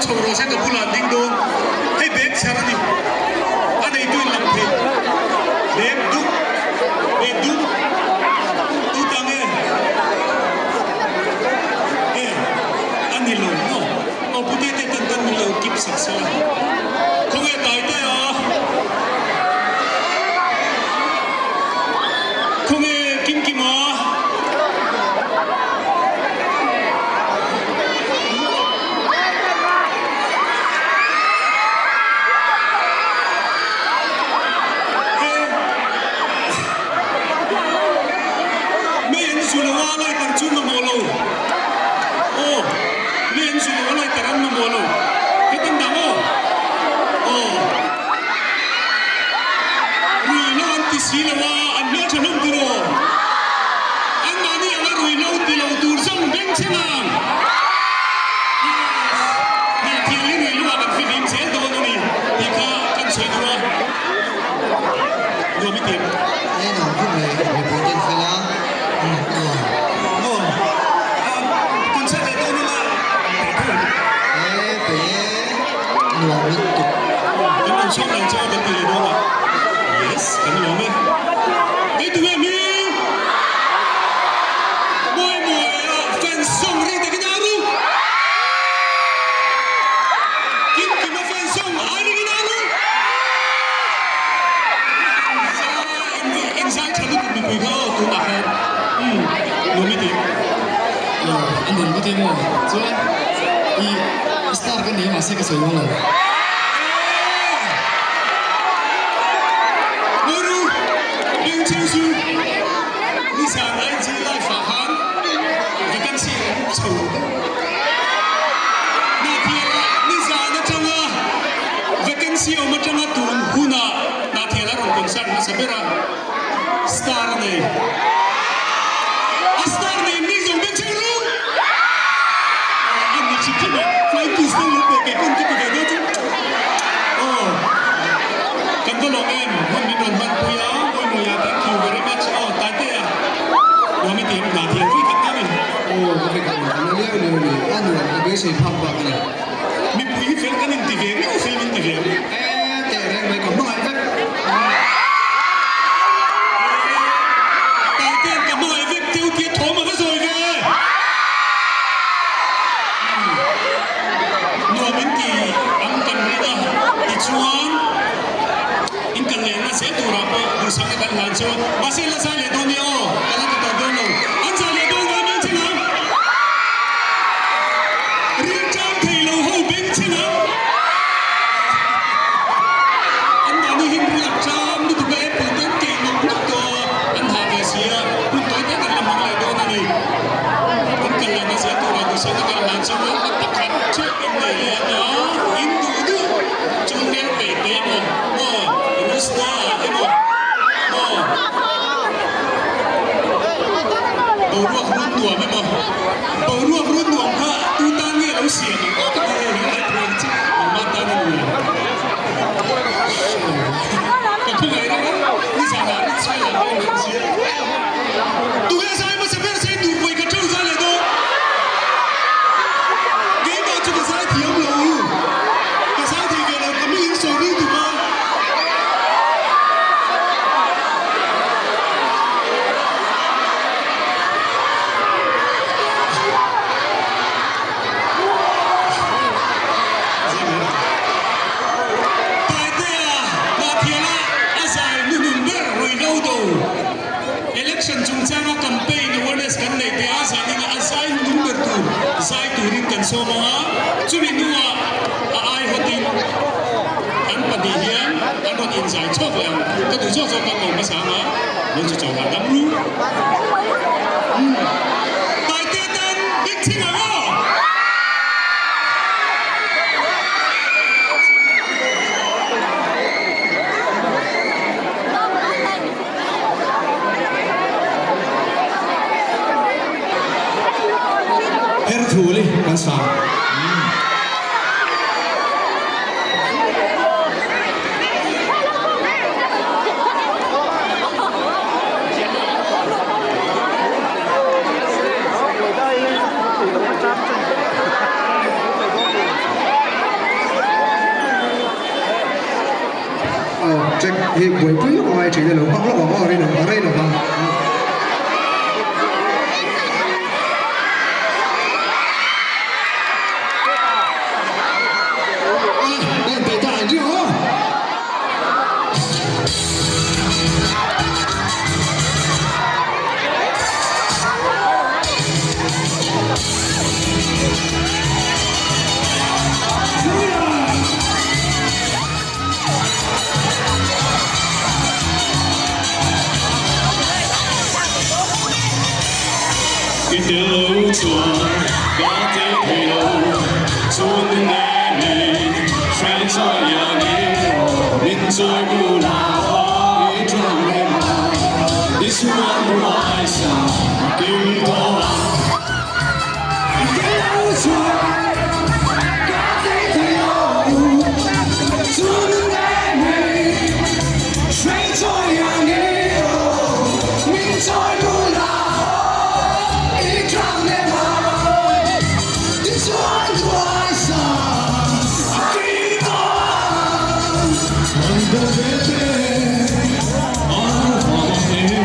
chho rawh se ka bulah an ding dawn. Hei bag chher a ni. A neitu in lang thei. Bag dup, bag dup. Tu ta nge? E, a ni lo maw? Aw pute te ten tan min lo kip sak sela. Khawnge Taite a? Khawnge Kimkima? Mei an zu lo a lighter chu mamawh lo. Aw, mei an zu lo a lighter an mamawh lo. Hetan dang aw. Aw. Rui lo an ti si lo a, an hmel tha hlawm tiraw? Anmahni anga rui lo ti lo tur zawng beng che ngang. Yes, Hnahthial hi rui lo ah kan fihlim zel dawn a ni tih kha kan sawi duh a. Nuam i ti em? E nuam khawp mai, mipui ten fel a, nuam. Aw, concert leh dawn ila peih tho em? E peih e. Nuam lutuk. Kan rawn chhuak lo chu kan ti leh dawn a. Yes, kan lawm e. Hei tu nge hming? Mawi mawi a fans song ring takin a ru. Kim Kim a fans song a ringin a ru. In zai tha lutuk mipui kha aw tunah khan. Umm, nuam i ti. A nuam ka ti maw? Chuan i star ka ni a mahse ka sawi dawn lo. Guru Beng Cheng Su nizan IG live ah khan vacancy a awm chho deuh. Hnahthiala nizan atanga vacancy awm atanga tun hunah Hnahthiala rawn concert hmasa ber a. Star a nei. A star nei mi zawng beng cheng ru. An ni chhip chhip a, flying kiss deuh lo pek kei pawn ka ti ve dawn chu. Aw. Kan va lawm em, hmun min rawn hman pui a, mawi mawi a, thank you very much. Aw, Taitea. Nuam i ti em, hna thiam vui khat na mi. Aw, ka ve khat nuam na liau liau ni, a nuam ka beisei phak bak a ni. Mipui hi fel kan inti ve riau fel min ti ve ang. E teh reng mai ka hmangaih vek. Taitean ka hmangaih vek teu tia thawm a va zawi ve. Nuam in ti ang kan ring a tichuan in kal leh na zel turah pawh duhsakna kan hlan chu mahse la zai leh dawn nia aw ka la ti tawh dawn lo an zai leh dawn ngai mai cheng ang. Rilṭam thei lo ho beng cheng ang. An mahni hi ril a ṭam lutuk a, apple te an keih nawk nawk tawh a, an hah ve si a, hun tawi tak an la hmang leh dawn a ni. Kan kal lehna zel turah duhsakna kan hlan chu a hla pakhat theuh in nei leh ang a, in duh duh chu hmel peih te emaw, maw Rusna emaw, maw boruak run nuam emaw. Boruak run nuam kha tu tan nge lo siam ang aw ka ti hei he thuai chu engmah tan a ni lo. Ka thu ngai reng a, nizanah rin chhuai lah pawh an zir. Tunge zai hmasa ber sei tur vawi khat theuh zai leh dawn. Keimah chu ka zai thiam lo, ka zai thei ve lo, ka mi in sawi ring tuk a. Taitea Hnahthiala a zai hnuhnun ber ruihhlo do election chungchanga campaign awareness kan neih teh a zanin a zai hnuhnun ber tur zai turin kan sawm ang a, chumi hnuah a aihawtin an pahnih hian an rawn inzai chhuak leh ang. Ka duh zawk zawk ka ko hmasa ang a, lo chu chauh hahdam ru. Taitea tan bik chhing ang aw! Her thu li kan sa. Jack hi buaipui lawk a ngai thin a lo nghak lawk ang aw a rei lo a rei lo vang. I tel lo chuan ka tel thei lo, chun nen in hrai chawi angin min chawi bula i tang reng a, i chhuan ruai sa kim tawh ang. I tel lo chuan ka tel thei lo, chun nen in hrai chawi angin min chawi bula i tang reng a, i chhuan ruai sa kim tawh ang. An bo ve te an vang e,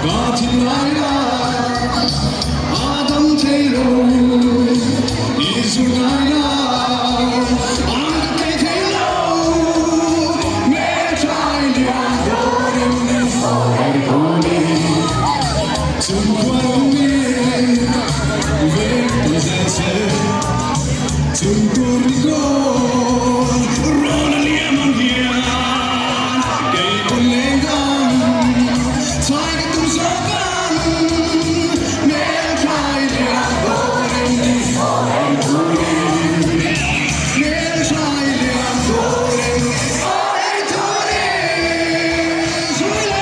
ka thinlai a a dam thei lo, i zur ngai la an ka thei thei lo, hmelthlai lian dawn em ni Haripuni chung khuan mi vek ta zel se, chung tur ni kawn rawn a liam ang hian kei pawn leng ang chhai ka tum zawk ang hmelthlai lian dawn em ni Haripuni hmelthlai lian dawn em ni Haripuni zui la.